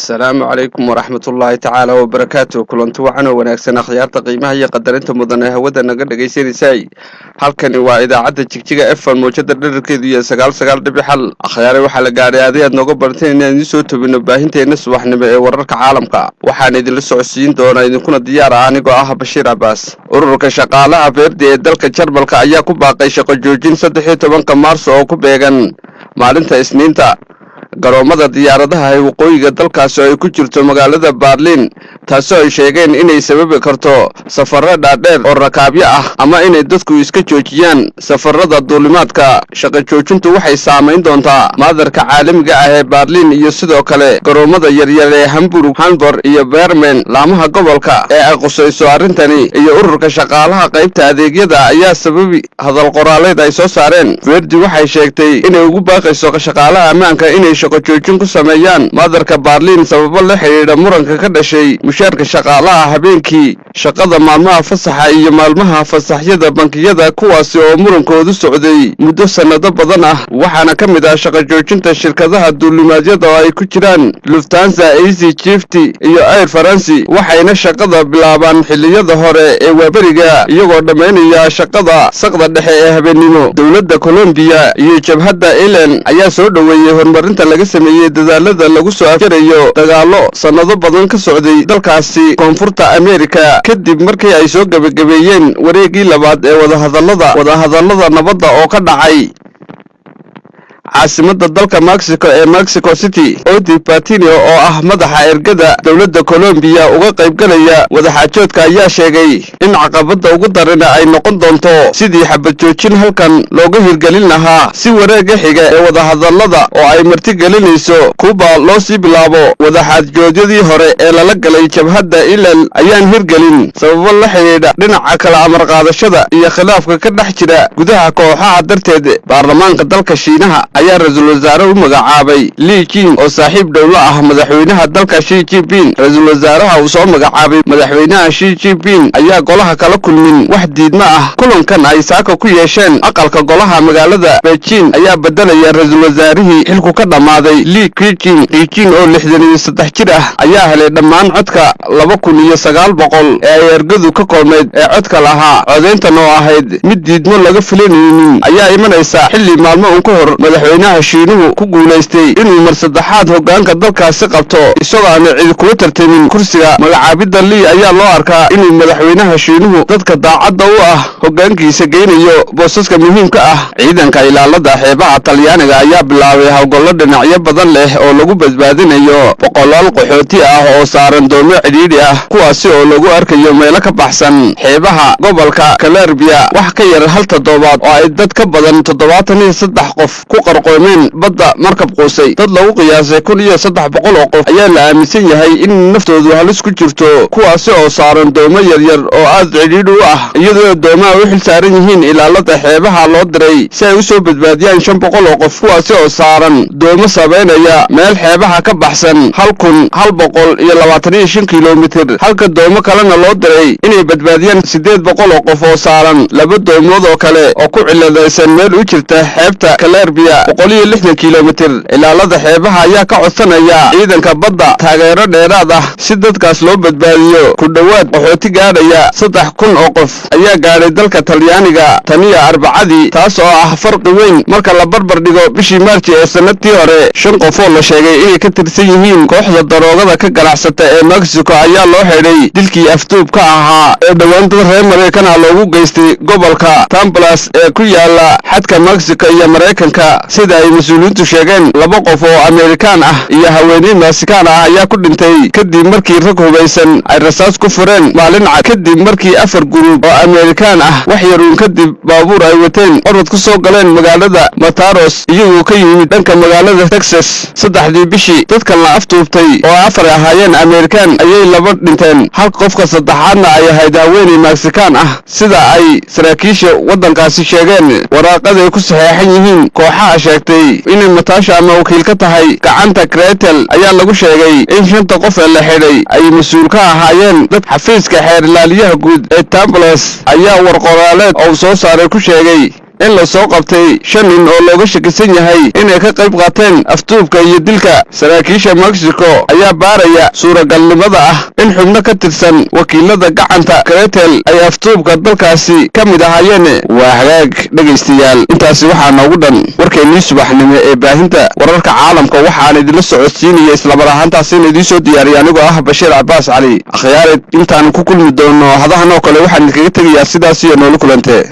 Asalaamu calaykum waraxmatullaahi tacaala wabarakaatu. Kulanti wacan oo wanaagsan, akhyaarta qiimaha iyo qadarinta mudan ee hawada naga dhagaysanaysay. Halkani waa idaacadda Jigjiga FM, mawjada dherarkeedu iyo 99.1. Akhyaare, waxaa la gaadhay adi aad nooga baranteen inaan idiin soo tobino baahinteenna subaxnimo ee wararka caalamka. Waxaan idinla socodsiin doonaa, idinkuna diyaar ah, anigoo ah Bashiir Cabaas. Ururka shaqaalaha Verdi ee dalka Jarmalka ayaa ku baaqay shaqo joojin 13-ka Maarso oo ku beegan maalinta Isniinta garoomada diyaaradaha ee waqooyiga dalkaasi oo ay ku jirto magaalada Berlin, taasoo ay sheegeen inay sababi karto safarro dhaadheer oo rakaabyo ah ama inay dadku iska joojiyaan safarada duulimaadka. Shaqo joojintu waxay saamayn doontaa maadarka caalamiga ah ee Berlin iyo sidoo kale garoomada yaryar ee Hamburg, Hamburg iyo Bremen. Laamaha gobolka ee ay qusayso arrintani iyo ururka shaqaalaha qaybta adeegyada ayaa sababi hadal qoraaleed ay soo saareen. Verdi waxay sheegtay inay ugu baaqayso shaqaalaha ammaanka inay shaqo joojin ku sameeyaan maadarka Berlin sababo la xidhiidha muranka ka dhashay mushaarka shaqaalaha habeenkii, shaqada maalmaha fasaxa iyo maalmaha fasaxyada bankiyada, kuwaasi oo murankoodu socday muddo sannado badan ah. Waxaana ka mid ah shaqo joojinta shirkadaha duulimaadyada oo ay ku jiraan Lufthansa, easyJet iyo Air France, waxayna shaqada bilaabaan xilliyada hore ee waaberiga, iyagoo dhammaynaya shaqada saqda dhexe ee habeennimo. Dowladda Colombiya iyo jabhadda ELN ayaa soo dhoweeyey horumarinta laga sameeyey dadaalada lagu soo afjarayo dagaallo sannado badan ka socday dalkaasi Koonfurta Amerika, kadib markii ay soo gebagabeeyeen wareeggii labaad ee wadahadallada nabadda oo ka dhacay caasimadda dalka Mexico ee Mexico City. Otty Patiño oo ah madaxa ergada dowladda Colombiya uga qaybgalaya wadaxaajoodka ayaa sheegay in caqabadda ugu darana ay noqon doonto sidii xabad joojin halkan looga hirgelin lahaa, si wareegga xiga ee wadahadallada oo ay martigelinayso Kuba loo sii bilaabo. Wadaxaajoodyadii hore ee lala galay jabhadda ELN ayaan hirgelin sababo la xidhiidha dhinaca kala amar qaadashada iyo khilaafka ka dhex jira gudaha kooxaha darteed. Baarlamaanka dalka Shiinaha ayaa ra-iisul wasaare u magacaabay Li Qiang oo saaxiib dhowlo ah madaxweynaha dalka Xi Jinping. Ra-iisul wasaaraha uu soo magacaabay madaxweynaha Xi Jinping ayaa golaha kala kulmin wax diidma ah. Kulankan ay saaka ku yeesheen aqalka golaha magaalada Beijing ayaa bedelaya ra-iisul wasaarihii xilku ka dhammaaday, Li Keqiang. Qiang oo 63 jir ah ayaa helay dhammaan codka 2900 ee ay ergadu ka koobnayd ee codka lahaa. Codayntan oo ahayd mid diidmo laga filanaynin ayaa imanaysa xilli maalmo un ka hor madaxweynaha Shiinuhu ku guulaystay inuu mar saddexaad hoggaanka dalkaasi qabto, isagoo aana cid kula tartamin kursiga. Magacaabidda Li ayaa loo arkaa inuu madaxweynaha Shiinuhu dadka daacadda u ah hoggaankiisa geynayo boosaska muhiimka ah. Ciidanka ilaalada xeebaha Talyaaniga ayaa bilaabay howlgallo dhinacyo badan leh oo lagu badbaadinayo boqolaal qaxooti ah oo saaran doomo cidhiidhi ah, kuwaasi oo lagu arkayo meelo ka baxsan xeebaha gobolka Calabria, wax ka yar hal toddobaad oo ay dad ka badan 73 qof ku qarqoomeen badda markab quusay. Dad lagu qiyaasay 1300 oo qof ayaa la aaminsan yahay in naftoodu halis ku jirto, kuwaasi oo saaran doomo yaryar oo aad cidhiidhi u ah, iyadoo doomaha u xil saaran yihiin ilaalada xeebaha loo diray si ay u soo badbaadiyaan 500 oo qof, kuwaasi oo saaran doomo sabaynaya meel xeebaha ka baxsan 1125 kilomitir, halka doomo kalena loo diray inay badbaadiyaan 800 oo qof oo saaran laba doomood oo kale oo ku ciladaysan meel u jirta xeebta Calabria 160 kilomitir. Ilaalada xeebaha ayaa ka codsanaya ciidanka badda taageero dheeraad ah si dadkaas loo badbaadiyo. Ku dhowaad qaxooti gaadhaya 3000 oo qof ayaa gaadhay dalka Talyaaniga taniyo Arbacadii, taas oo ah farqi weyn marka la barbar dhigo bishii Maarji ee sanadtii hore. Shan qof oo la sheegay inay ka tirsan yihiin kooxda daroogada ka ganacsata ee Mexico ayaa loo xidhay dilkii afduubka ahaa ee dhowaan dad reer Maraykana loogu geystay gobolka Tamaulipas ee ku yaala xadka Mexico iyo Maraykanka, sida ay mas-uuliyiintu sheegeen. Laba qof oo Amerikaan ah iyo haweeney Mexikaan ah ayaa ku dhintay kadib markii rag hubaysan ay rasaas ku fureen maalin cad, kadib markii afar guruub oo Amerikaan ah wax yaruun kadib baabuur ay wateen orod ku soo galeen magaalada Matamoros, iyagoo ka yimid dhanka magaalada Texas 3-dii bishii. Dadkan la aftuubtay oo afar ahaayeen Amerikaan ayay laba dhinteen, halka qofka saddexaadna ay ahayd haweeney Mexikaan ah, sida ay saraakiisha waddankaasi sheegeen. Waraaqaday ku saxeexan yihiin kooxaha sheegtay inay mataasha ama wakiil ka tahay gacanta cartel ayaa lagu sheegay in shanta qof ee la xidhay ay mas-uul ka ahaayeen dad. Xafiiska xeer ilaaliyaha guud ee Tamaulipas ayaa war qoraaleed oo soo saaray ku sheegay In la soo qabtay shan nin oo looga shakisan yahay inay ka qayb qaateen afduubka iyo dilka. Saraakiisha Mexico ayaa baaraya suuragalnimada ah in xubno ka tirsan wakiilada gacanta cartel ay afduubka dalkaasi ka mid ahaayeen. Waa hagaag, dhegaystayaal, intaasi waxaa noogu dhan warkeennii subaxnimo ee baahinta wararka caalamka. Waxaan idinla socodsiinaya islamar ahaantaasina idiin soo diyaariya anigoo ah Bashiir Cabaas Cali. Akhyaarid, intaan ku kulmi doono hadahan oo kale, waxaan idinkaga tegayaa sidaas iyo noolo kulante.